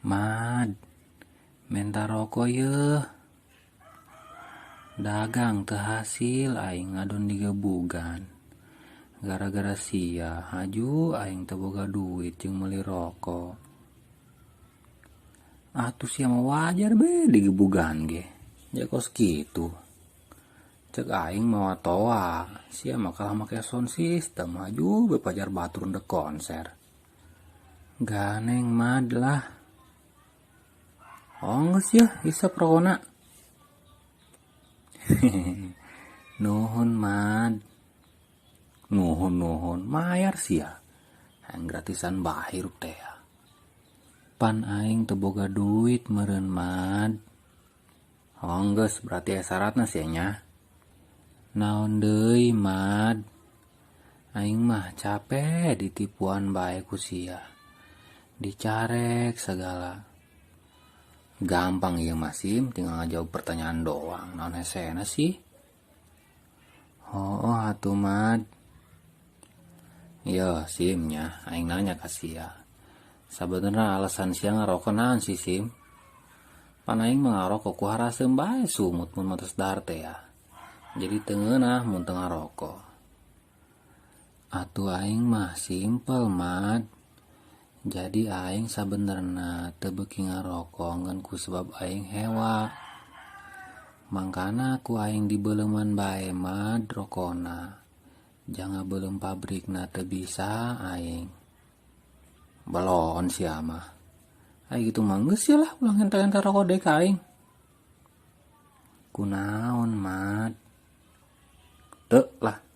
Mad, menta rokok yeuh. Dagang teu hasil aing ngadon digebugan. Gara-gara sia haju aing teu boga duit jeung meuli rokok. Atuh sia mah wajar be digebugan ge. Ja kos kitu. Cek aing mawa toa, sia mah kalah make sound system haju be pajar batur ndek konser. Ganeng mad lah. Oh geus yeuh isep rokona. Nuhun mad. Nuhun nuhun mayar sia. Hayang gratisan bae hirup teh. Pan aing teu boga duit meureun mad. Oh geus berarti aya syaratna sia nya. Naon deui mad. Aing mah capek ditipuan bae ku sia. Dicarek segala. Gampang ieu mah sim, tinggal ngajawab pertanyaan doang. Naon hesena sih? Oh, atuh mad. Yo sim nya, aing nanya ka sia. Sabenerna alasan sia ngarokok naon sih sim? Pan aing mah ngarokok ku haraseum bae sumut mun matos dahar teh ya. Jadi teu ngeunah mun teu ngarokok. Atuh aing mah simpel mad. Jadi aing sabenerna teu beuki ngarokok ngan ku sebab aing hewa. Mangkana ku aing dibeuleman bae mad rokona. Jang ngabeuleum pabrikna teu bisa aing. Belon sia mah. Ai kitu mah geus sia lah ulah ngenta-ngenta rokok deui ka aing. Kunaon mad? Teu lah.